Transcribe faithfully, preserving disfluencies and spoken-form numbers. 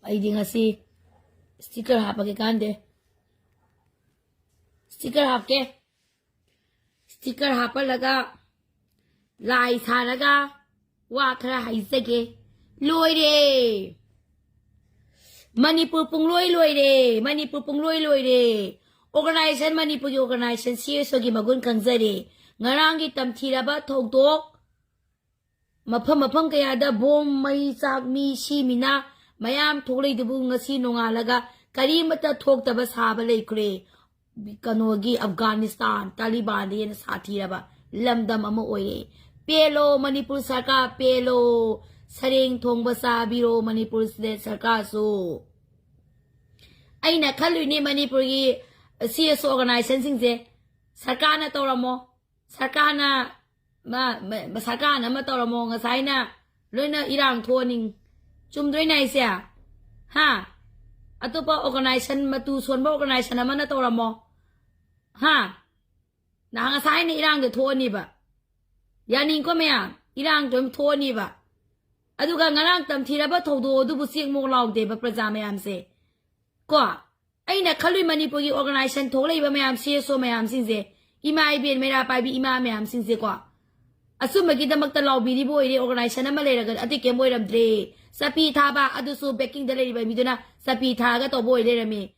ꯑꯩꯗꯤ ꯉꯁꯤ sticker ꯍꯥꯞꯄꯒꯦ ꯀꯥꯟꯗꯦ꯫ Sticker ꯍꯥꯞꯀꯦ꯫ Sticker ꯍꯥꯞꯄꯜꯂꯒ ꯂꯥꯏ ꯁꯥꯔꯒ ꯋꯥ ꯈꯔ ꯍꯥꯏꯖꯒꯦ꯫ ꯂꯣꯏꯔꯦ꯫ ꯃꯅꯤꯄꯨꯔ ꯄꯨꯡꯂꯣꯏ ꯂꯣꯏꯔꯦ꯫ ꯃꯅꯤꯄꯨꯔ ꯄꯨꯡꯂꯣꯏ ꯂꯣꯏꯔꯦ꯫ Organization, ꯃꯅꯤꯄꯨꯔꯒꯤ organization CSOꯒꯤ ꯃꯒꯨꯟ ꯈꯪꯖꯔꯦ꯫ ꯉꯔꯥꯡꯒꯤ ꯇꯝꯊꯤꯔꯕ ꯊꯧꯗꯣꯛ, ꯃꯐꯝ ꯃꯐꯝ ꯀꯌꯥꯗ ꯕꯣꯝ, ꯃꯩ, ꯆꯥꯛ, ꯃꯤ ꯁꯤ ꯃꯤꯅꯥ ꯃꯌꯥꯝ ꯊꯣꯛꯂꯛꯏꯗꯨꯕꯨ ꯉꯁꯤ ꯅꯣꯡꯉꯥꯜꯂꯒ ꯀꯔꯤꯃꯠꯇ ꯊꯣꯛꯇꯕ ꯁꯥꯕ ꯂꯩꯈ꯭ꯔꯦ꯫ ꯀꯩꯅꯣꯒꯤ ꯑꯐꯒꯥꯅꯤꯁꯇꯥꯟ ꯇꯥꯂꯤꯕꯥꯟꯗ ꯍꯦꯟꯅ ꯁꯥꯊꯤꯔꯕ ꯂꯝꯗꯝ ꯑꯃ ꯑꯣꯏꯔꯦ꯫ ꯄꯦꯜꯂꯣ ꯃꯅꯤꯄꯨꯔ ꯁꯔꯀꯥꯔ, ꯄꯦꯜꯂꯣ꯫ ꯁꯔꯦꯡ ꯊꯣꯡꯕ ꯆꯥꯕꯤꯔꯣ ꯃꯅꯤꯄꯨꯔ state ꯁꯔꯀꯥꯔꯁꯨ꯫ ꯑꯩꯅ ꯈꯜꯂꯨꯏꯅꯦ ꯃꯅꯤꯄꯨꯔꯒꯤ CSO organizationꯁꯤꯡꯁꯦ ꯁꯔꯀꯥꯔꯅ ꯇꯧꯔꯝꯃꯣ, ꯁꯔꯀꯥꯔꯅ ꯃ-, ꯃ-, ꯁꯔꯀꯥꯔꯅ ꯑꯃ ꯇꯧꯔꯝꯃꯣ, ꯉꯁꯥꯏꯅ ꯂꯣꯏꯅ ꯏꯔꯥꯡ ꯊꯣꯛꯑꯅꯤ꯫ ꯆꯨꯝꯗ꯭ꯔꯣꯏꯅꯦ ꯑꯩꯁꯦ? ꯍꯥ? ꯑꯇꯣꯞꯄ organization, ꯃꯇꯨ ꯁꯣꯟꯕ organization ꯑꯃꯅ ꯇꯧꯔꯝꯃꯣ꯫ ꯍꯥ? ꯅꯍꯥꯟ ꯉꯁꯥꯏꯅ ꯏꯔꯥꯡꯗ ꯊꯣꯛꯑꯅꯤꯕ꯫ ꯌꯥꯅꯤꯡꯀꯣ ꯃꯌꯥꯝ? ꯏꯔꯥꯡꯗꯣ ꯑꯗꯨꯝ ꯊꯣꯛꯑꯅꯤꯕ꯫ ꯑꯗꯨꯒ ꯉꯔꯥꯡ ꯇꯝꯊꯤꯔꯕ ꯊꯧꯗꯣꯛ ꯑꯗꯨꯕꯨ ꯆꯦꯛ ꯃꯣꯛ ꯂꯥꯎꯗꯦꯕ ꯄ꯭ꯔꯖꯥ ꯃꯌꯥꯝꯁꯦ꯫ ꯀꯣ? ꯑꯩꯅ ꯈꯜꯂꯨꯏ ꯃꯅꯤꯄꯨꯔꯒꯤ organization ꯊꯣꯛꯂꯛꯏꯕ ꯃꯌꯥꯝ, CSO ꯃꯌꯥꯝꯁꯤꯡꯁꯦ, ꯏꯃꯥ ꯏꯕꯦꯟ ꯃꯩꯔꯥ ꯄꯥꯏꯕꯤ ꯏꯃꯥ ꯃꯌꯥꯝꯁꯤꯡꯁꯦꯀꯣ, ꯑꯆꯨꯝꯕꯒꯤꯗꯃꯛꯇ ꯂꯥꯎꯕꯤꯔꯤꯕ ꯑꯣꯏꯔꯦ꯫ Organization ꯑꯃ ꯂꯩꯔꯒ ꯑꯇꯩ ꯀꯩꯝ ꯑꯣꯏꯔꯝꯗ꯭ꯔꯦ꯫ ꯆꯄꯤ ꯊꯥꯕ ꯑꯗꯨꯁꯨ backingꯗ ꯂꯩꯔꯤꯕ ꯃꯤꯗꯨꯅ ꯆꯄꯤ ꯊꯥꯔꯒ ꯇꯧꯕ ꯑꯣꯏ ꯂꯩꯔꯝꯃꯤ꯫